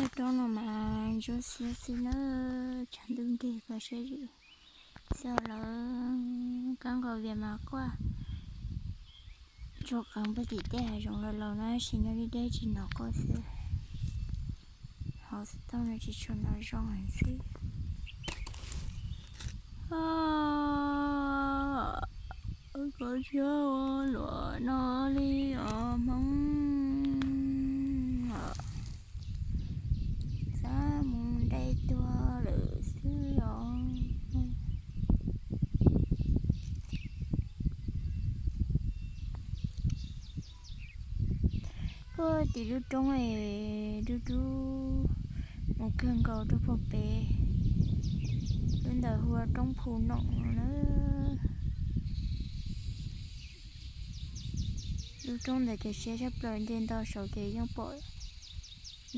Roob no mas ntsuab xiab xwb na, tshav ntuj nrig kho siab zim xwb. Lawv kab nqos vias mas quaj ntsuag qees puag tim tej hav zoov laus laus na, tab sis nyob deb deb tsis hnov quaj xwb. Hauv xov tooj no tsis tshua hnov zoo heev xwb. Koj tsis ua luaj no li os Hmoob os, xav mus nte tuag lawm xwb os. Puag tim lub roob es dub dub mus kawg nkaus rau puag pem, lub ntawd hu ua roob Phu Noom no na. Lub roob ntawd ces siab tshaj plaws, nce nto saud ces yeej pom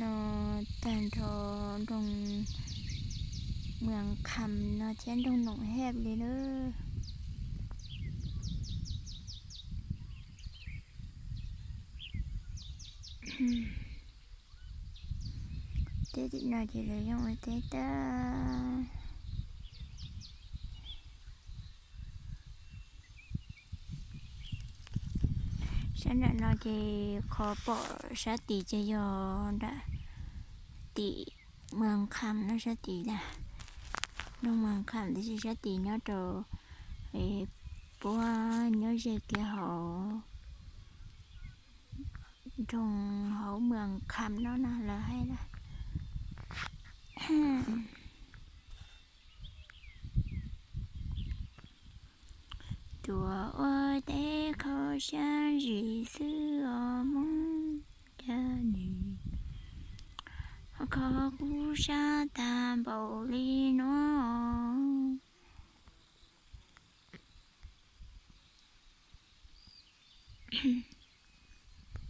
no tag nrho nroog Mws Kham no thiab nroog Noom Hej li na. Teb tim no ces lawv yeej ua teb tag. Sab nram no ces qhov pom sab tid ces yog nram tim Mws Kham no, sab tid ntag. Nroog Mws Kham tiam sis sab tid nyob rau puab nyob ze kiag hauv nroog hauv Mws Kham no na lawv hais na. Tuaj ua teb kho siab zim xwb os Hmoob, cas nws ho kho kuv sab tag npaum li no.